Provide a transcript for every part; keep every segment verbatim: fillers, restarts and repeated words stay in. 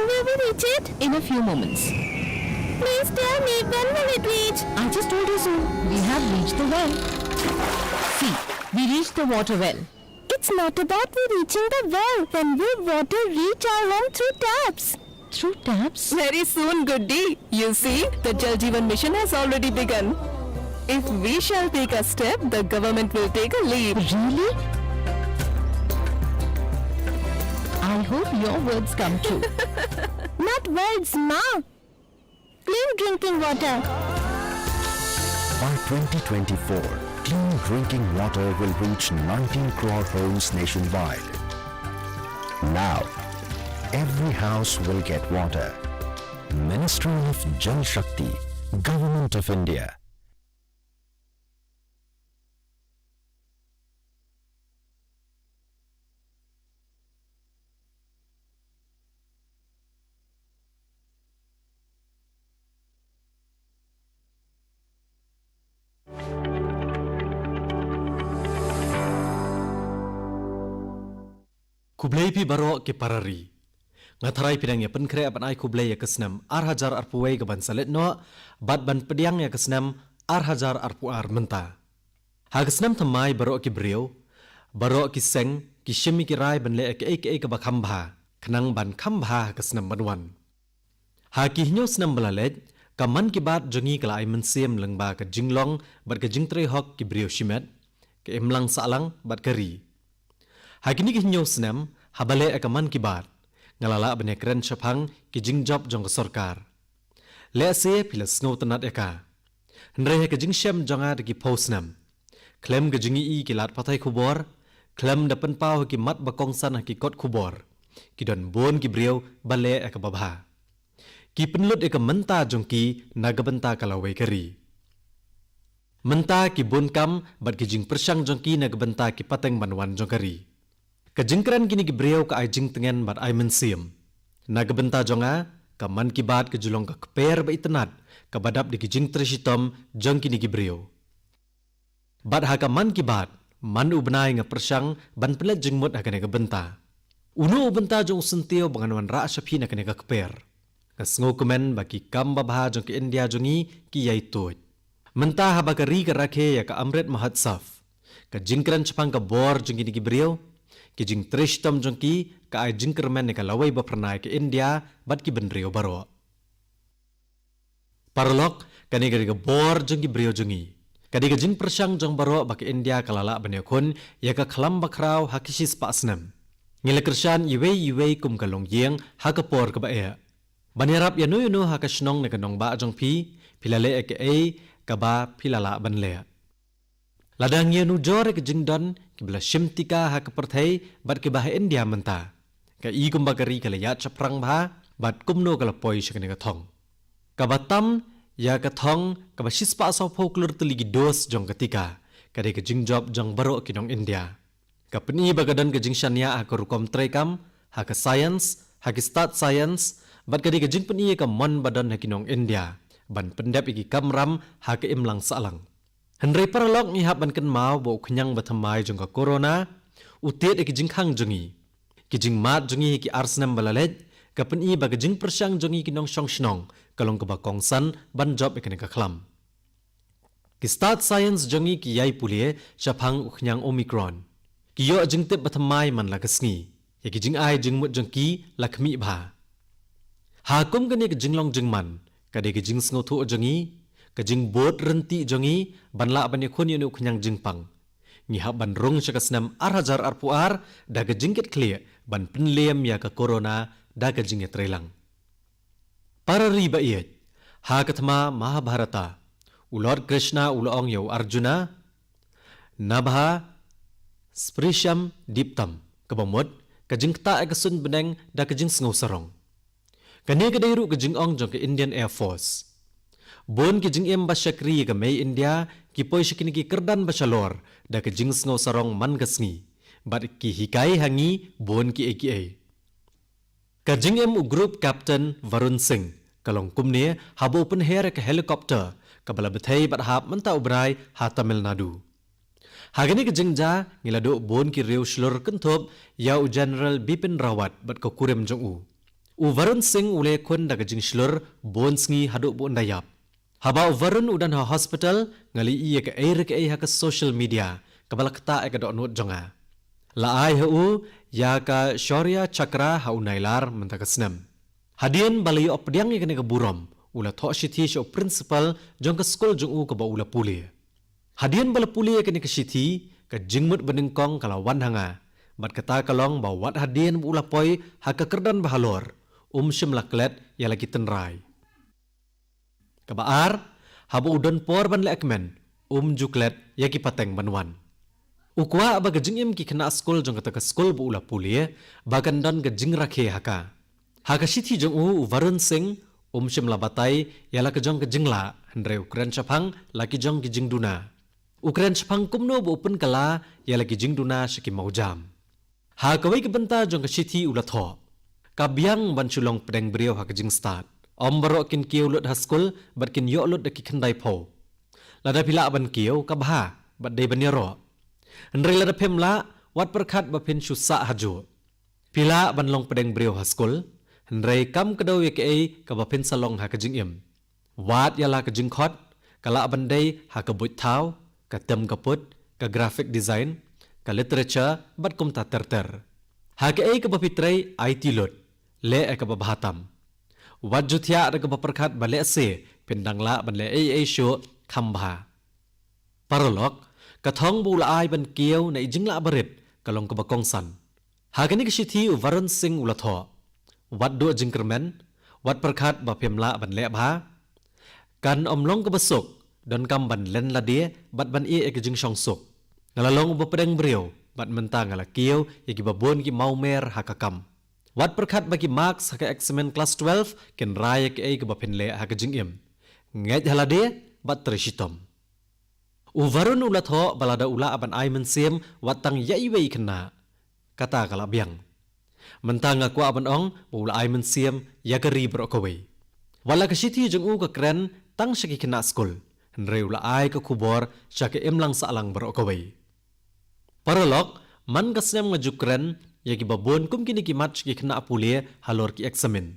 Will we reach it? In a few moments. Please tell me, when will it reach? I just told you so. We have reached the well. See, we reached the water well. It's not about we reaching the well. When will water reach our home through taps? Through taps? Very soon, Goody. You see, the Jal Jeevan Mission has already begun. If we shall take a step, the government will take a leap. Really? I hope your words come true. Not words, Ma. Clean drinking water. By twenty twenty-four, clean drinking water will reach nineteen crore homes nationwide. Now, every house will get water. Ministry of Jal Shakti, Government of India. Khublei phi baroh ki para ri. Nga tharai phi dang ïa pynkhreh ban ai khublei ïa ka snem ar hajar arphew wei ka ban sa leit noh, bad ban pdiang ïa ka snem ar hajar arphew ar mynta. Ha ka snem thymmai baroh ki briew, baroh ki seng, ki shim ïa ki rai ban leh ïa kaei kaei kaba kham bha, khnang ban kham bha ha ka snem ban wan. Ha ki hynñiew snem ba la leit, ka Mann Ki Baat jong ngi ka la ai mynsiem lyngba ka jinglong bad ka jingtrei hok ki briew shimet, ka imlang sahlang bad ka ri. Ha kine ki hynñiew snem, haba leh ïa ka Mann Ki Baat, nga la lah ban ïakren shaphang ki jingjop jong ka sorkar. Lehse phi la sngewtynnat ïa ka. Hynrei ha ka jingshem jong nga da ki phew snem, khlem ka jingïohi ki lad pathai khubor, khlem da pynpaw ha ki mat ba kongsan ha ki kot khubor, ki don bun ki briew ba leh ïa kaba bha. Ki pynlut ïa ka mynta jong ki na ka bynta ka lawei ka ri. Mynta ki bun kam bad ki jingpyrshang jong ki na ka bynta ki pateng ban wan jong ka ri. Ka jingkren kine ki briew ka ai jingtngen bad ai mynsiem. Na ka bynta jong nga, ka Mann Ki Baat ka ju long ka kper ba itynnat, kaba dap da ki jingtrei shitom jong kine ki briew. Bad ha ka Mann Ki Baat, man u bnai nga pyrshang ban pynleit jingmut ha kane ka bynta. Uno u bynta jong u syntiew ba ngan wanrah sha phi na kane ka kper. Nga sngewkmen ba ki kam babha jong ka India jong ngi ki ïai tuid. Mynta haba ka ri ka rakhe ïa ka Amrit Mahotsav, ka jingkren shaphang ka bor jong kine ki briew, ki jingtrei shitom jong ki, ka ai jingkyrmen ïa ka lawei ba phyrnai ka India bad ki bynriew baroh. Paralok, kane ka dei ka bor jong ki briew jong ngi. Ka dei ka jingpyrshang jong baroh ba ka India ka la lah ban ïakhun ïa ka khlam bakhraw ha ki shispah snem. Ngi la kyrshan iwei iwei kum ka longïing ha ka por kaba eh. Ban ïarap ïano ïano ha ka shnong ne ka nongbah jong phi, phi la leh ïa kaei kaba phi la lah ban leh. Lada ngi ïanujor ïa ka jingdon kiba la shim tika ha ka pyrthei bad kiba ha India mynta, ka i kumba ka ri ka la ïaid shaphrang bha bad kumno ka la poi sha kane ka thong. Kaba tam ïa ka thong kaba shispah sawphew klur tylli ki dos jong ka tika, ka dei ka jingjop jong baroh ki nong India. Ka pyni ba ka don ka jingshaniah ha ka rukom treikam, ha ka science, ha ki stad science, bad ka dei ka jingpyni ïa ka mon ba don ha ki nong India ban pyndep ïa ki kamram ha ka imlang sahlang. Hynrei paralok, ngi hap ban kynmaw ba u khñiang ba thymmai jong ka corona u tied ïa ki jingkhang jong ngi. Ki jingmad jong ngi ha ki ar snem ba la leit ka pyni ba ka jingpyrshang jong ngi ki nongshong shnong ka long kaba kongsan ban jop ïa kane ka khlam. Ki stad science jong ngi ki ïai pule shaphang u khñiang Omicron. Ki ïoh jingtip ba thymmai man la ka sngi. Ïa ki jingai jingmut jong ki la khmih bha. Ha kum kane ka jinglong jingman, ka dei ka jingsngewthuh jong ngi, ka jingbud ryntih jong ngi ban lah ban ïakhun ïa une u khñiang jingpang. Ngi hap ban rung sha ka snem ar hajar arphew ar da ka jingkitkhlieh ban pynlem ïa ka corona da ka jingïatreilang. Para ri ba ïeit, ha ka thma Mahabharata, u Lord Krishna u la ong ïa u Arjuna, "Nabha sprisham diptam," kaba mut, ka jingktah ïa ka suiñ bneng da ka jingsngew sarong. Kane ka dei ruh ka jingong jong ka Indian Air Force. Bun ki jingim ba shakri ïa ka mei India ki poi sha kine ki kyrdan ba shalor da ka jingsngew sarong man ka sngi, bad ki hikai ha ngi bun kiei kiei. Ka jingim u Group Captain Varun Singh ka long kumne haba u pynher ïa ka helicopter kaba la bthei bad hap mynta u bnai ha Tamil Nadu. Ha kane ka jingjia ngi la duh bun ki riew shlur kynthup ïa u General Bipin Rawat bad ka kurim jong u. U Varun Singh u la ïakhun da ka jingshlur bun sngi haduh ba un da ïap. Haba u Varun u don ha hospital, nga la ïohi ïa kaei re kaei ha ka social media kaba la ktah ïa ka dohnud jong nga. La ai ha u ïa ka Shaurya Chakra ha u Nailar mynta ka snem. Hadien ba la ïoh pdiang ïa kane ka burom, u la thoh shithi sha u principal jong ka skul jong u kaba u la pule. Hadien ba la pule ïa kane ka shithi, ka jingmut banyngkong ka la wan ha nga. Bad kata ka long ba wat hadien ba u la poi ha ka kyrdan ba halor, um shym la klet ïa la ki tynrai. Kaba ar, haba u don por ban leh kmen, um ju klet ïa ki pateng ban wan. U kwah ba ka jingim ki khynnah skul jong kata ka skul ba u la pule, ba kan don ka jingrakhe ha ka. Ha ka shithi jong u, u Varun Singh, um shym la batai ïa la ka jong ka jinglah, hynrei u kren shaphang la ki jong ki jingduna. U kren shaphang kumno ba u pynkylla ïa la ki jingduna sha ki mawjam. Ha kawei ka bynta jong ka shithi u la thoh: Ka biang ban shu long pdeng briew ha ka jingstad. Ym baroh kin kiew lut ha skul, bad kin ïoh lut da ki khyndai phew. Lada phi lah ban kiew, ka bha, bad dei ban ïaroh. Hynrei lada phim lah, wat pyrkhat ba phin shu sah hajuh. Phi lah ban long pdeng briew ha skul, hynrei kam kdew ïa kaei kaba phin sa long ha ka jingim. Wat ïa la ka jingkhot, ka lah ban dei ha ka buit thaw, ka tem ka put, ka graphic design, ka literature, bad kumta ter ter. Ha kaei kaba phi trei, aiti lut, leh ïa kaba bha tam. Wat ju thiah da kaba pyrkhat ba lehse phin dang lah ban leh ei ei shuh kham bha. Paralok, ka thong ba u la ai ban kiew na i jinglah barit ka long kaba kongsan. Ha kane ka shithi u Varun Singh u la thoh: Wat duh jingkyrmen, wat pyrkhat ba phim lah ban leh bha. Kan ym long kaba suk, donkam ban len lade, bad ban ïeh ïa ka jingshongsuk. Nga la long uba pdeng briew, bad mynta nga la kiew ïa kiba bun ki mawmer ha ka kam. Wat pyrkhat ba ki marks ha ka eksamin klas twelve kin rai ïa kaei kaba phin leh ha ka jingim. Ngeit ha lade, bad trei shitom. U Varun u la thoh ba lada u lah ban ai mynsiem wat tang ïa iwei i khynnah, kata ka la biang. Mynta nga kwah ban ong ba u la ai mynsiem ïa ka ri baroh kawei. Wat la ka shithi jong u ka kren tang sha ki khynnah skul, hynrei u la ai ka khubor sha ka imlang sahlang baroh kawei. Paralok, man ka snem nga ju kren ïa kiba bun kum kine ki mat sha ki khynnah pule halor ki eksamin.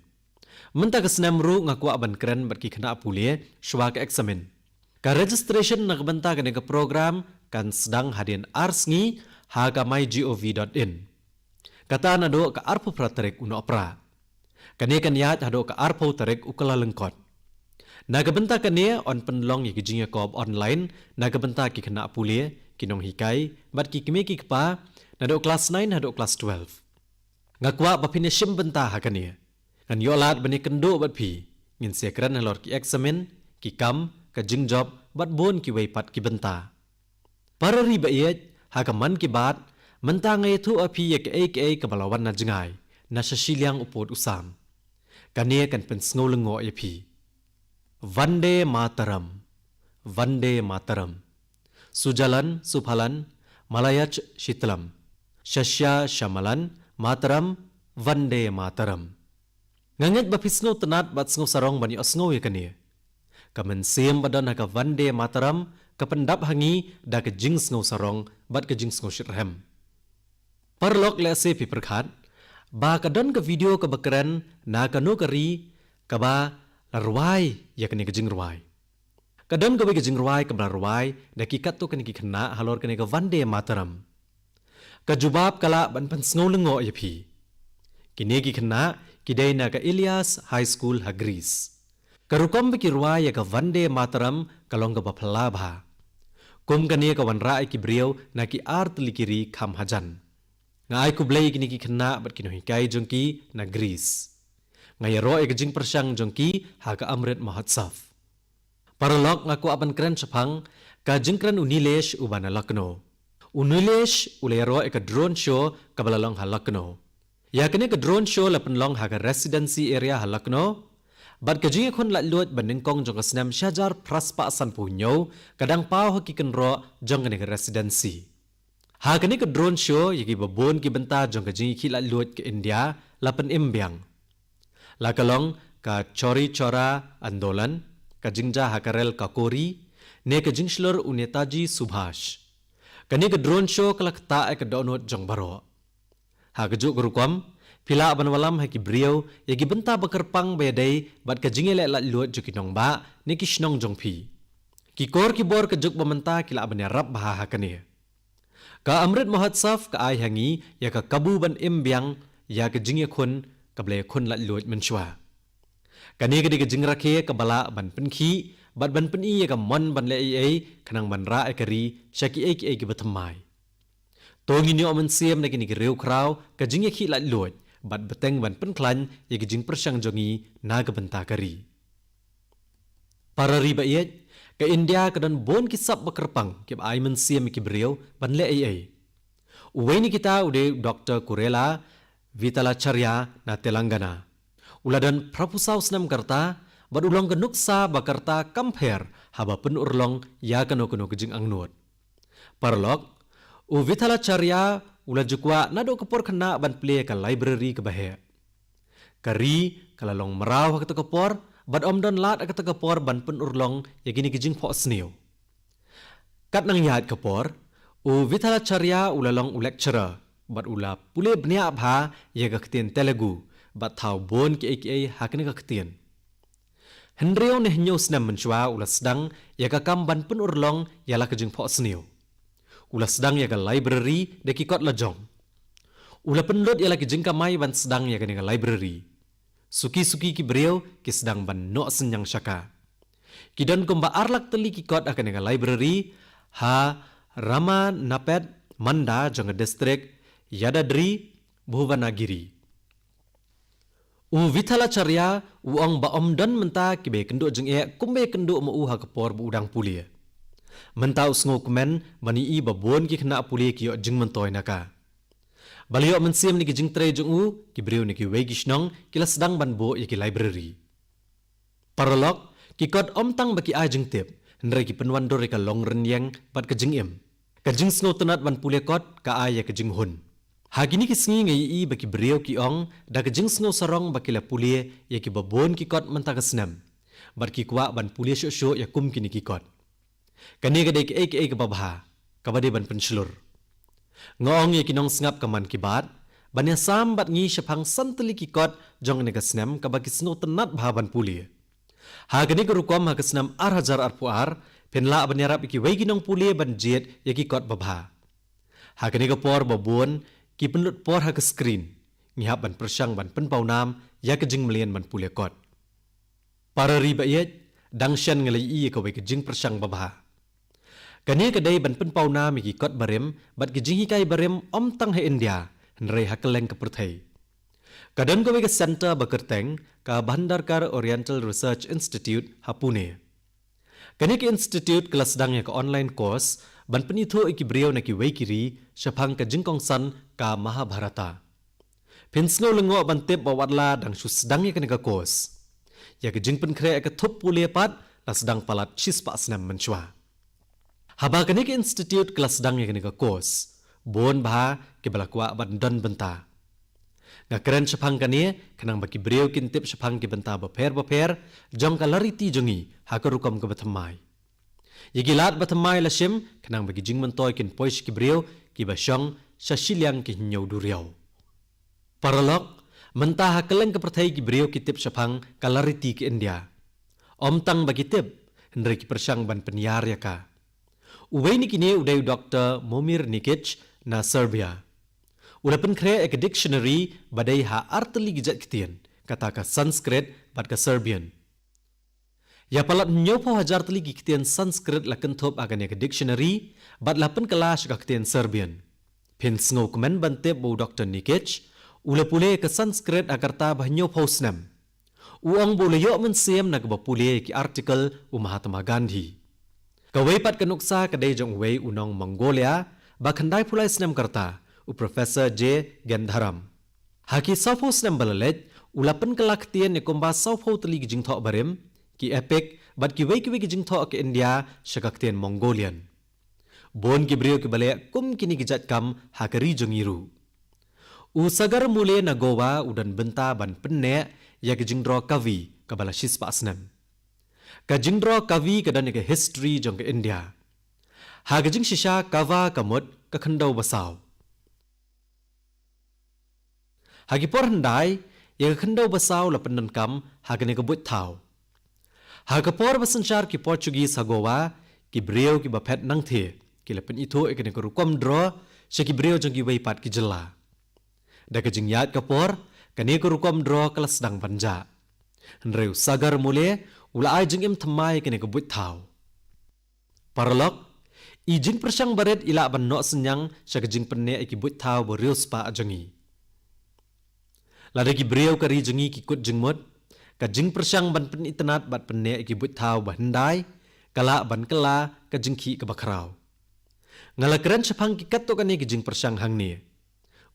Mynta ka snem ruh nga kwah ban kren bad ki khynnah pule shwa ka eksamin. Ka registration na ka bynta kane ka program kan sdang hadien ar sngi ha ka mygov dot in. Kata naduh ka arphew phra tarik u Nohprah. Kane kan ïaid haduh ka arphew tarik u Kyllalyngkot. Na ka bynta kane yn pynlong ïa ki jingïakop online na ka bynta ki khynnah pule, ki nonghikai, bad ki kmie ki kpa, naduh klas nine haduh klas twelve. Nga kwah ba phin ïashim bynta ha kane. Ngan ïoh lad ban ïakynduh bad phi. Ngin sa ïakren halor ki eksamin, ki kam, ka jingjop, bad bun kiwei pat ki bynta. Para ri ba ïeit, ha ka Mann Ki Baat, mynta nga ïathuh ha phi ïa kaei kaei kaba la wan na jngai na sha shiliang u pud u sam. Kane kan pynsngew lyngngoh ïa phi. Vande Mataram. Vande Mataram. Sujalan Suphalan Malayach Shitlam. Sasya Shamalan Mataram. Vande Mataram. Nga ngeit ba phi sngewtynnad bad sngewsarong ban ïohsngew ïa kane. Ka mynsiem ba don ha ka Vande Mataram ka pyndap ha ngi da ka jingsngewsarong bad ka jingsngewshitrhem. Paralok, lehse phi pyrkhat ba ka don ka video kaba kren na kano ka ri kaba la rwai ïa kane ka jingrwai. Ka don kawei ka jingrwai kaba la rwai da ki katto katne ki khynnah halor kane ka Vande Mataram. Ka jubab ka lah ban pynsngew lyngngoh ïa phi. Kine ki khynnah ki dei na ka Elias High School ha Greece. Ka rukom ba ki rwai ïa ka Vande Mataram ka long kaba phylla bha. Kum kane ka wanrah ïa ki briew na ki ar tylli ki ri kham hajan. Nga ai khublei ïa kine ki khynnah bad ki nonghikai jong ki na Greece. Nga ïaroh ïa ka jingpyrshang jong ki ha ka Amrit Mahotsav. Paralok, nga kwah ban kren shaphang ka jingkren u Nilesh uba na Lucknow. U Nilesh u la ïaroh ïa ka drone show kaba la long ha Lucknow. Ïa kane ka drone show la pynlong ha ka Residency area ha Lucknow. Bad ka jingïakhun laitluid banyngkong jong ka snem shi hajar phra spah sanphew hynñiew ka dang paw ha ki kynroh jong kane ka Residency. Ha kane ka drone show ïa kiba bun ki bynta jong ka jingïakhih laitluid ka India la pynim biang. La ka long ka Chauri Chaura Andolan, ka jingjia ha ka rel Kakori, ne ka jingshlur u Netaji Subhash. Kane ka drone show ka la ktah ïa ka dohnud jong baroh. Ha kajuh ka rukom, phi lah ban wallam ha ki briew ïa ki bynta ba kyrpang ba ïadei bad ka jingïaleh laitluid jong ki nongbah ne ki shnong jong phi. Ki kor ki bor ka juk ba mynta ki lah ban ïarap bha ha kane. Ka Amrit Mahotsav ka ai ha ngi ïa ka kabu ban im biang ïa ka jingïakhun kaba la ïakhun laitluid mynshuwa. Kane ka dei ka jingrakhe kaba lah ban pynkhih bad ban pyni ïa ka mon ban leh ei ei khnang ban rah ïa ka ri sha kiei kiei kiba thymmai. To ngin ïoh mynsiem na kine ki riewkhraw ka jingïakhih laitluid bad bteng ban pynkhlaiñ ïa ka jingpyrshang jong ngi na ka bynta ka ri. Para ri ba ïeit, ka India ka don bun ki sap ba kyrpang kiba ai mynsiem ïa ki briew ban leh ei ei. Uwei na kita u dei u Doktor Kurrella Vithalacharya na Telangana. U la don phra phew saw snem ka rta bad u long ka nuksa ba ka rta kam pher haba pynurlong ïa kano kano ka jingangnud. Paralok, u Vithalacharya u la ju kwah naduh ka por khynnah ban plie ïa ka library kaba heh. Ka ri ka la long mraw ha kata ka por bad ym don lad ha kata ka por ban pynurlong ïa kine ki jingphohsniew. Katba nang ïaid ka por, u Vithalacharya u la long u lecturer bad u la pule bniah bha ïa ka ktien Telugu bad thaw bun kiei kiei ha kane ka ktien. Hynriew ne hynñiew snem mynshuwa u la sdang ïa ka kam ban pynurlong ïa la ka jingphohsniew. U la sdang ïa ka library da ki kot la jong. U la pynlut ïa la ki jingkamai ban sdang ïa kane ka library. Suki suki ki briew ki sdang ban noh synñiang sha ka. Ki don kumba ar lak tylli ki kot ha kane ka library ha Ramanapet Manda jong ka district Yadadri Bhuvanagiri. U Vithalacharya u ong ba ym don mynta kiba ïakynduh jingeh kumba ïakynduh ma u ha ka por ba u dang pule. Mynta u sngewkmen ban ïohi ba bun ki khynnah pule ki ïoh jingmyntoi na ka. Ba la ïoh mynsiem na ki jingtrei jong u, ki briew na kiwei ki shnong ki la sdang ban buh ïa ki library. Paralok, ki kot ym tang ba ki ai jingtip, hynrei ki pynwandur ïa ka longrynïeng bad ka jingim. Ka jingsngewtynnad ban pule kot ka ai ïa ka jinghun. Ha kine ki sngi nga ïohi ba ki briew ki ong da ka jingsngewsarong ba ki la pule ïa kiba bun ki kot mynta ka snem bad ki kwah ban pule shuh shuh ïa kum kine ki kot. Kane ka dei kaei kaei kaba bha kaba dei ban pynshlur. Nga ong ïa ki nongsngap ka Mann Ki Baat ban ïasam bad ngi shaphang san tylli ki kot jong kane ka snem kaba ki sngewtynnad bha ban pule. Ha kane ka rukom ha ka snem ar hajar arphew ar phin lah ban ïarap ïa kiwei ki nongpule ban jied ïa ki kot babha. Ha kane ka por ba bun ki pynlut por ha ka screen, ngi hap ban pyrshang ban pynpaw nam ïa ka jingmlien ban pule kot. Para ri ba ïeit, dang shen nga la ïohi ïa kawei ka jingpyrshang babha. Kane ka dei ban pynpaw nam ïa ki kot barim bad ki jinghikai barim ym tang ha India hynrei ha kylleng ka pyrthei. Ka don kawei ka centre ba kyrteng ka Bhandarkar Oriental Research Institute ha Pune. Kane ka institute ka la sdang ïa ka online course ban pynithuh ïa ki briew na kiwei ki ri shaphang ka jingkongsan ka Mahabharata. Phin sngew lyngngoh ban tip ba watla dang shu sdang ïa kane ka course, ïa ka jingpynkhreh ïa ka thup pule pat la sdang palat shispah snem mynshuwa. Haba kane ka institute ka la sdang ïa kane ka course, bun bha kiba la kwah ban don bynta. Nga kren shaphang kane khnang ba ki briew kin tip shaphang ki bynta bapher bapher jong ka lariti jong ngi ha ka rukom kaba thymmai. Ïa ki lad ba thymmai la shim khnang ba ki jingmyntoi kin poi sha ki briew kiba shong sha shiliang ki hynñiew duriaw. Paralok, mynta ha kylleng ka pyrthei ki briew ki tip shaphang ka lariti ka India. Ym tang ba ki tip, hynrei ki pyrshang ban pynïar ïa ka. Uwei na kine u dei u Doktor Momir Nikic na Serbia. U la pynkhreh ïa ka dictionary ba dei ha ar tylli ki jait ktien, kata ka Sanskrit bad ka Serbian. Ïa palat hynñiewphew hajar tylli ki ktien Sanskrit la kynthup ha kane ka dictionary bad la pynkylla sha ka ktien Serbian. Phin sngewkmen ban tip ba u Doktor Nikic u la pule ka Sanskrit ha ka rta ba hynñiewphew snem. U ong ba u la ïoh mynsiem na kaba pule ïa ki article u Mahatma Gandhi. Kawei pat ka nuksa ka dei jong uwei u nong Mongolia ba khyndaiphew lai snem ka rta, u Professor J Gandharam. Ha ki sawphew snem ba la leit, u la pynkylla ktien ïa kumba sawphew tylli ki jingthoh barim, ki epic bad kiwei kiwei ki jingthoh ka India sha ka ktien Mongolian. Bun ki briew kiba leh kum kine ki jait kam ha ka ri jong ngi ruh. U Sagar Mule na Goa u don bynta ban pynneh ïa ka jingdro kavi kaba la shispah snem. Ka jingdro kavi ka don ïa ka history jong ka India. Ha ka jingshisha kava ka mut ka khyndew basaw. Ha ki por hyndai, ïa ka khyndew ba saw la pyndonkam ha kane ka buit thaw. Ha ka por ba synshar ki Portuguese ha Goa, ki briew kiba phet nangthe ki la pynithuh ïa kane ka rukom draw sha ki briew jong kiwei pat ki jylla. Da ka jingïaid ka por, kane ka rukom draw ka la sdang ban jah. Hynrei u Sagar Mule u la ai jingim thymmai ïa kane ka buit thaw. Paralok, i jingpyrshang barit i lah ban noh synñiang sha ka jingpynneh ïa ki buit thaw ba riewspah jong i. Lada ki briew ka ri jong i ki kut jingmut, ka jingpyrshang ban pynitynnad bad pynneh ïa ki buit thaw ba hyndai ka lah ban kylla ka jingkhih kaba khraw. Nga la kren shaphang ki katto katne ki jingpyrshang hangne.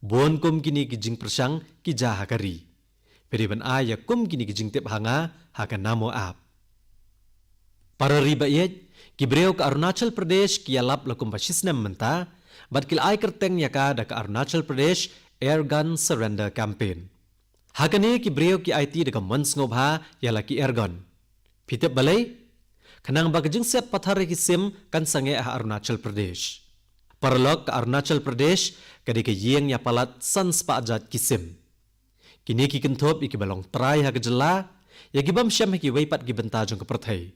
Bun kum kine ki jingpyrshang ki jia ha ka ri. Phi dei ban ai ïa kum kine ki jingtip ha nga ha ka Namo app. Para ri ba ïeit, ki briew ka Arunachal Pradesh ki ïalap la kumba shisnem mynta bad ki la ai kyrteng ïa ka da ka Arunachal Pradesh Air Gun Surrender Campaign. Ha kane ki briew ki aiti da ka mon sngewbha ïa la ki airgun. Phi tip balei? Khnang ba ka jingsiat pathar ïa ki sim kan sangeh ha Arunachal Pradesh. Paralok, ka Arunachal Pradesh ka dei ka ïing ïa palat san spah jait ki sim. Kine ki kynthup ïa kiba long trai ha ka jylla, ïa ki bym shem ha kiwei pat ki bynta jong ka pyrthei.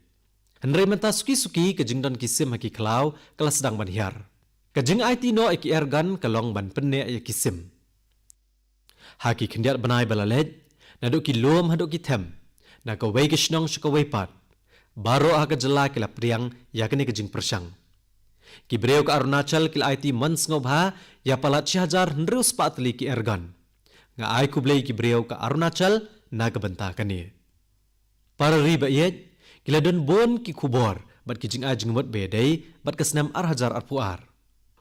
Hynrei mynta suki suki ka jingdon ki sim ha ki khlaw ka la sdang ban hiar. Ka jingaiti noh ïa ki airgun ka long ban pynneh ïa ki sim. Ha ki khyndiat bnai ba la leit, naduh ki lum haduh ki them, na kawei ka shnong sha kawei pat, baroh ha ka jylla ki la pdiang ïa kane ka jingpyrshang. Ki briew ka Arunachal ki la aiti mon sngewbha ïa palat shi hajar hynriew spah tylli ki airgun. Nga ai khublei ki briew ka Arunachal na ka bynta kane. Para ri ba ïeit, ki la don bun ki khubor bad ki jingai jingmut ba ïadei bad ka snem ar hajar arphew ar.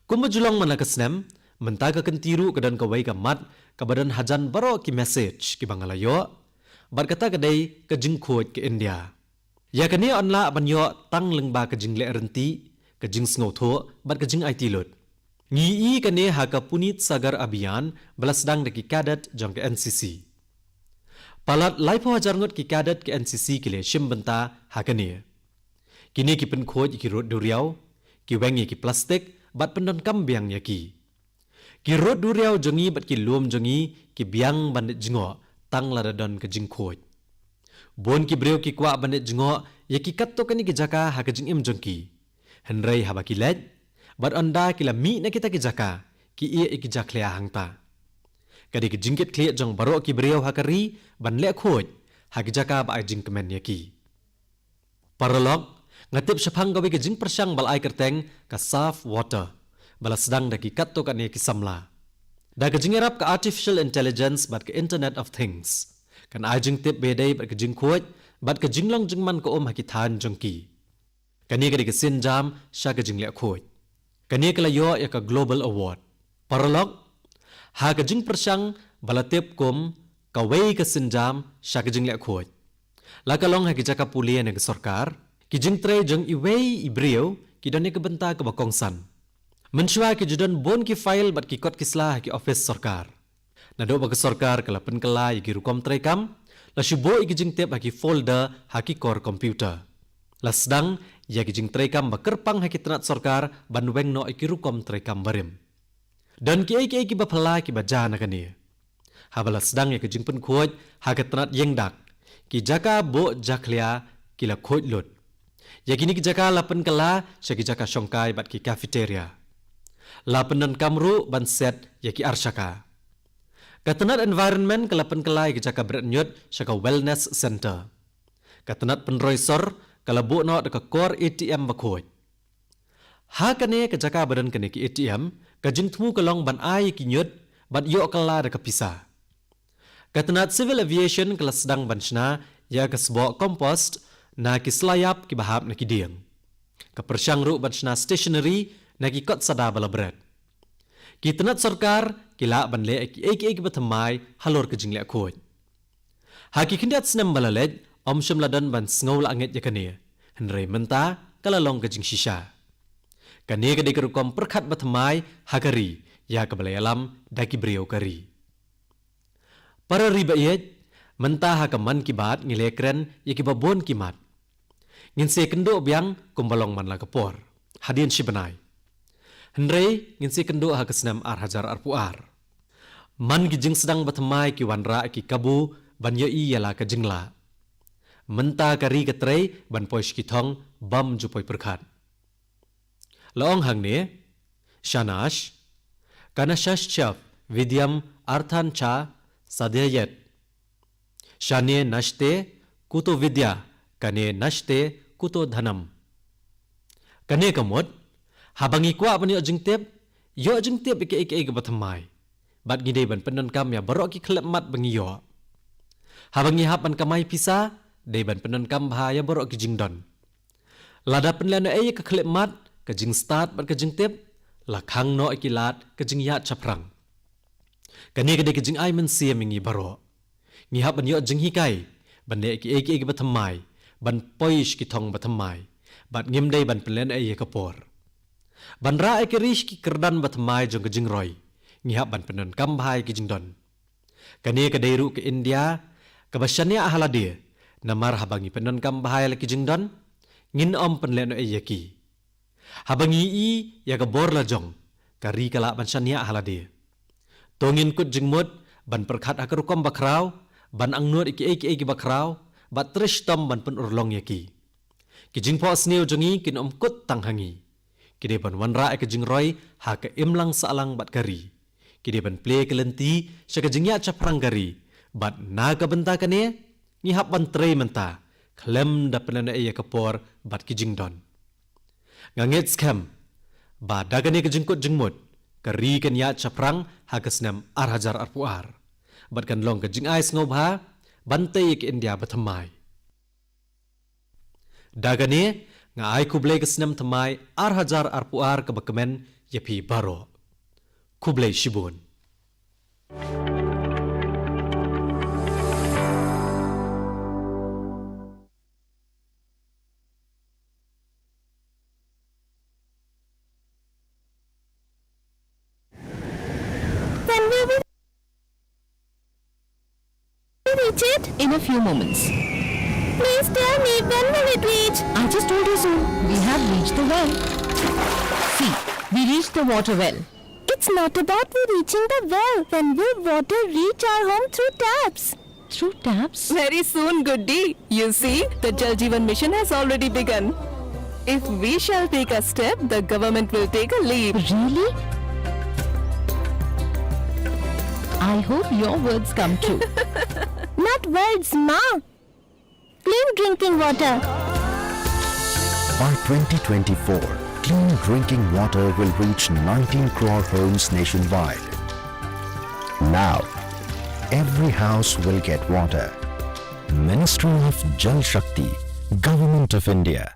Kumba ju long man la ka snem, mynta ka kynti ruh ka don kawei ka mat kaba don hajan baroh ki message kiba nga la ïoh, bad kata ka dei ka jingkhuid ka India. Ïa kane yn lah ban ïoh tang lyngba ka jingleh ryntih, ka jingsngewthuh bad ka jingaiti lut. Ngi ïohi kane ha ka Puneet Sagar Abhiyan ba la sdang da ki cadet jong ka N C C. Palat laiphew hajar ngut ki cadet ka N C C ki la shim bynta ha kane. Kine ki pynkhuid ïa ki rud duriaw, ki weng ïa ki plastik bad pyndonkam biang ïa ki. Ki rud duriaw jong ngi bad ki lum jong ngi ki biang ban leit jngoh tang lada don ka jingkhuid. Bun ki briew ki kwah ban leit jngoh ïa ki katto katne ki jaka ha ka jingim jong ki. Hynrei haba ki leit, bad ynda ki la mih na kita ki jaka, ki ïeh ïa ki jakhlia hangta. Ka dei ka jingkitkhlieh jong baroh ki briew ha ka ri ban leh khuid ha ki jaka ba ai jingkmen ïa ki. Paralok, nga tip shaphang kawei ka jingpyrshang ba la ai kyrteng ka Saaf Water ba la sdang da ki katto katne ki samla. Da ka jingïarap ka Artificial Intelligence bad ka Internet of Things, kan ai jingtip ba ïadei bad ka jingkhuid bad ka jinglong jingman ka um ha ki thaiñ jong ki. Kane ka dei ka sienjam sha ka jingleh khuid. Kane ka la ïoh ïa ka Global Award. Paralok, ha ka jingpyrshang ba la tip kum kawei ka sienjam sha ka jingleh khuid, la ka long ha ki jaka pule na ka sorkar, ki jingtrei jong iwei i briew ki don ïa ka bynta kaba kongsan. Mynshuwa ki ju don bun ki file bad ki kot ki sla ha ki ophis sorkar. Naduh ba ka sorkar ka la pynkylla ïa ki rukom treikam, la shu buh ïa ki jingtip ha ki folder ha ki kor computer. La sdang ïa ki jingtreikam ba kyrpang ha ki tnat sorkar ban weng noh ïa ki rukom treikam barim. Don kiei kiei kiba phylla kiba jia na kane. Haba la sdang ïa ka jingpynkhuid ha ka tnat ïing dak, ki jaka buh jakhlia ki la khuid lut. Ïa kine ki jaka la pynkylla sha ki jaka shongkai bad ki cafeteria. La pyndonkam ruh ban set ïa ki arshaka. Ka tnat environment ka la pynkylla ïa ki jaka bret ñiut sha ka wellness center. Ka tnat pynroi sor ka la buh noh da ka kor A T M ba khuid. Ha kane ka jaka ba don kane ka A T M, ka jingthmu ka long ban ai ïa ki ñiut bad ïoh kylla da ka pisa. Ka tnat Civil Aviation ka la sdang ban shna ïa ka sboh compost na ki sla ïap kiba hap na ki dieng. Ka pyrshang ruh ban shna stationery na ki kot sada ba la bret. Ki tnat sorkar ki lah ban leh kiei kiei kiba thymmai halor ka jingleh khuid. Ha ki khyndiat snem ba la leit, ym shym la don ban sngew la angeit ïa kane. Hynrei mynta ka la long ka jingshisha. Kane ka dei ka rukom pyrkhat ba thymmai ha ka ri ïa kaba la ïalam da ki briew ka ri. Para ri ba ïeit, mynta ha ka Mann Ki Baat ngi la kren ïa kiba bun ki mat. Ngin sa ïakynduh biang kumba long man la ka por hadien shi bnai. Hynrei ngin sa ïakynduh ha ka snem ar hajar arphew ar. Man ki jingsdang bathymmai ki wanrah ki kabu ban ïohi ïa la ka jinglah. Mynta ka ri ka trei ban poi sha ki thong bym ju poi pyrkhat. La ong hangne, Shanash, kanashascha vidyam arthan cha sadhyayet. Shane nashte kuto vidya, kane nashte kuto dhanam. Kane ka mut, haba ngi kwah ban ïoh jingtip, ïoh jingtip ïa kiei kiei kiba thymmai. Bad ngi dei ban pyndonkam ïa baroh ki khyllipmat ba ngi ïoh. Haba ngi hap ban kamai pisa, dei ban pyndonkam bha ïa baroh ki jingdon. Lada pynlehnohei ïa ka khyllipmat, ka jingstad bad ka jingtip, la khang noh ïa ki lad ka jingïaid shaphrang. Kane ka dei ka jingai mynsiem ïa ngi baroh. Ngi hap ban ïoh jinghikai ban leh kiei kiei kiba thymmai, ban poi sha ki thong bathymmai, bad ngim dei ban pynlehnohei ïa ka por. Ban rah ïa ka ri sha ki kyrdan bathymmai jong ka jingroi, ngi hap ban pyndonkam bha ïa ki jingdon. Kane ka dei ruh ka India kaba shaniah ha lade, namar haba ngi pyndonkam bha ïa la ki jingdon, ngin ym pynlehnohei ïa ki. Haba ngi ïohi ïa ka bor lajong, ka ri ka lah ban shaniah ha lade. To ngin kut jingmut ban pyrkhat ha ka rukom bakhraw, ban angnud ïa kiei kiei kiba khraw, bad trei shitom ban pynurlong ïa ki. Ki jingphohsniew jong ngi kin ym kut tang ha ngi. Ki dei ban wanrah ïa ka jingroi ha ka imlang sahlang bad ka ri. Ki dei ban plie ka lynti sha ka jingïaid shaphrang ka ri. Bad na ka bynta kane, ngi hap ban trei mynta, khlem da pynlehnohei ïa ka por bad ki jingdon. Nga ngeit skhem ba da kane ka jingkut jingmut, ka ri kan ïaid shaphrang ha ka snem ar hajar arphew ar. Bad kan long ka jingai sngewbha ban tei ïa ka India bathymmai. Da kane, nga ai khublei ka snem thymmai ar hajar arphew ar kaba kmen ïa phi baroh. Khublei shibun. When will we reach it? In a few moments. Please tell me, when will it reach? I just told you so. We have reached the well. See, we reached the water well. It's not about we reaching the well. When will water reach our home through taps? Through taps? Very soon, Guddi. You see, the Jal Jeevan Mission has already begun. If we shall take a step, the government will take a leap. Really? I hope your words come true. Not words, Ma. Clean drinking water. By twenty twenty-four, clean drinking water will reach nineteen crore homes nationwide. Now, every house will get water. Ministry of Jal Shakti, Government of India.